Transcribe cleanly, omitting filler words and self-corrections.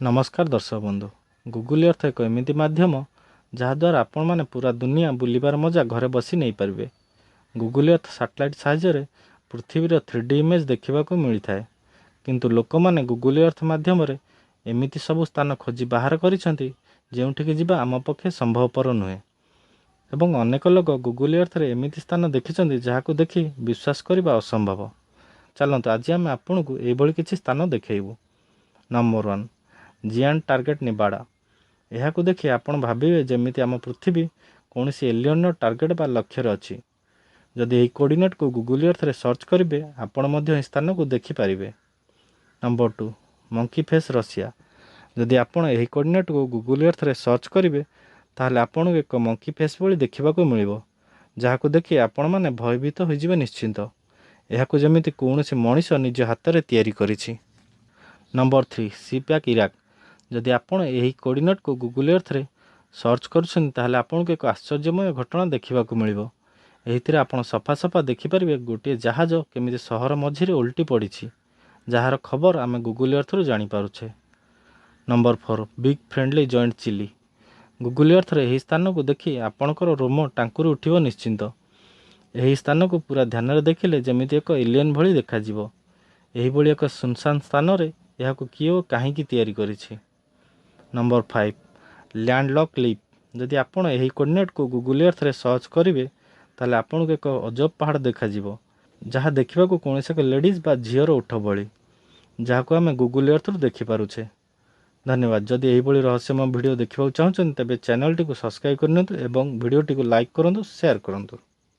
ନମସ୍କାର ଦର୍ଶକ ବନ୍ଧୁ, ଗୁଗୁଲ୍ ଅର୍ଥ ଏକ ଏମିତି ମାଧ୍ୟମ ଯାହାଦ୍ୱାରା ଆପଣମାନେ ପୁରା ଦୁନିଆ ବୁଲିବାର ମଜା ଘରେ ବସି ନେଇପାରିବେ। ଗୁଗୁଲ୍ ଅର୍ଥ ସାଟେଲାଇଟ୍ ସାହାଯ୍ୟରେ ପୃଥିବୀର 3D image ଦେଖିବାକୁ ମିଳିଥାଏ। କିନ୍ତୁ ଲୋକମାନେ ଗୁଗୁଲ୍ ଅର୍ଥ ମାଧ୍ୟମରେ ଏମିତି ସବୁ ସ୍ଥାନ ଖୋଜି ବାହାର କରିଛନ୍ତି, ଯେଉଁଠିକି ଯିବା ଆମ ପକ୍ଷେ ସମ୍ଭବପର ନୁହେଁ। ଏବଂ ଅନେକ ଲୋକ ଗୁଗୁଲ୍ ଅର୍ଥରେ ଏମିତି ସ୍ଥାନ ଦେଖିଛନ୍ତି, ଯାହାକୁ ଦେଖି ବିଶ୍ୱାସ କରିବା ଅସମ୍ଭବ। ଚାଲନ୍ତୁ, ଆଜି ଆମେ ଆପଣଙ୍କୁ ଏଇଭଳି କିଛି ସ୍ଥାନ ଦେଖେଇବୁ। ନମ୍ବର 1, ଜିଆଣ୍ଟ ଟାର୍ଗେଟ୍, ନିବାଡ଼ା। ଏହାକୁ ଦେଖି ଆପଣ ଭାବିବେ ଯେମିତି ଆମ ପୃଥିବୀ କୌଣସି ଏଲିୟନର ଟାର୍ଗେଟ୍ ବା ଲକ୍ଷ୍ୟରେ ଅଛି। ଯଦି ଏହି କୋଅର୍ଡିନେଟ୍କୁ ଗୁଗୁଲ୍ ଅର୍ଥରେ ସର୍ଚ୍ଚ କରିବେ, ଆପଣ ମଧ୍ୟ ଏହି ସ୍ଥାନକୁ ଦେଖିପାରିବେ। Number 2, monkey face, Russia. ଯଦି ଆପଣ ଏହି କୋଅର୍ଡିନେଟ୍କୁ ଗୁଗୁଲ୍ ଅର୍ଥରେ ସର୍ଚ୍ଚ କରିବେ, ତାହେଲେ ଆପଣଙ୍କୁ ଏକ ମଙ୍କି ଫେସ୍ ଭଳି ଦେଖିବାକୁ ମିଳିବ, ଯାହାକୁ ଦେଖି ଆପଣମାନେ ଭୟଭୀତ ହୋଇଯିବେ ନିଶ୍ଚିନ୍ତ। ଏହାକୁ ଯେମିତି କୌଣସି ମଣିଷ ନିଜ ହାତରେ ତିଆରି କରିଛି। Number 3, C pack, Iraq. ଯଦି ଆପଣ ଏହି କୋଅର୍ଡିନେଟ୍କୁ ଗୁଗୁଲ୍ ଅର୍ଥରେ ସର୍ଚ୍ଚ କରୁଛନ୍ତି, ତାହେଲେ ଆପଣଙ୍କୁ ଏକ ଆଶ୍ଚର୍ଯ୍ୟମୟ ଘଟଣା ଦେଖିବାକୁ ମିଳିବ। ଏହିଥିରେ ଆପଣ ସଫା ସଫା ଦେଖିପାରିବେ ଗୋଟିଏ ଜାହାଜ କେମିତି ସହର ମଝିରେ ଓଲଟି ପଡ଼ିଛି, ଯାହାର ଖବର ଆମେ ଗୁଗୁଲ୍ ଅର୍ଥରୁ ଜାଣିପାରୁଛେ। Number 4, big friendly joint, chilli. Google ଅର୍ଥରେ ଏହି ସ୍ଥାନକୁ ଦେଖି ଆପଣଙ୍କର ରୋମ ଟାଙ୍କୁରି ଉଠିବ ନିଶ୍ଚିନ୍ତ। ଏହି ସ୍ଥାନକୁ ପୁରା ଧ୍ୟାନରେ ଦେଖିଲେ ଯେମିତି ଏକ ଏଲିୟନ୍ ଭଳି ଦେଖାଯିବ। ଏହିଭଳି ଏକ ସୁନସାନ ସ୍ଥାନରେ ଏହାକୁ କିଏ ଓ କାହିଁକି ତିଆରି କରିଛି? Number 5, landlock leap. ଯଦି ଆପଣ ଏହି କୋଅର୍ଡିନେଟ୍କୁ ଗୁଗୁଲ୍ ଅର୍ଥରେ ସର୍ଚ୍ଚ କରିବେ, ତାହେଲେ ଆପଣଙ୍କୁ ଏକ ଅଜବ ପାହାଡ଼ ଦେଖାଯିବ, ଯାହା ଦେଖିବାକୁ କୌଣସି ଏକ ଲେଡ଼ିଜ୍ ବା ଝିଅର ଓଠ ଭଳି, ଯାହାକୁ ଆମେ ଗୁଗୁଲ୍ ଅର୍ଥରୁ ଦେଖିପାରୁଛେ। ଧନ୍ୟବାଦ। ଯଦି ଏହିଭଳି ରହସ୍ୟମୟ ଭିଡ଼ିଓ ଦେଖିବାକୁ ଚାହୁଁଛନ୍ତି, ତେବେ ଚ୍ୟାନେଲଟିକୁ ସବସ୍କ୍ରାଇବ୍ କରିନିଅନ୍ତୁ ଏବଂ ଭିଡ଼ିଓଟିକୁ ଲାଇକ୍ କରନ୍ତୁ, ସେୟାର କରନ୍ତୁ।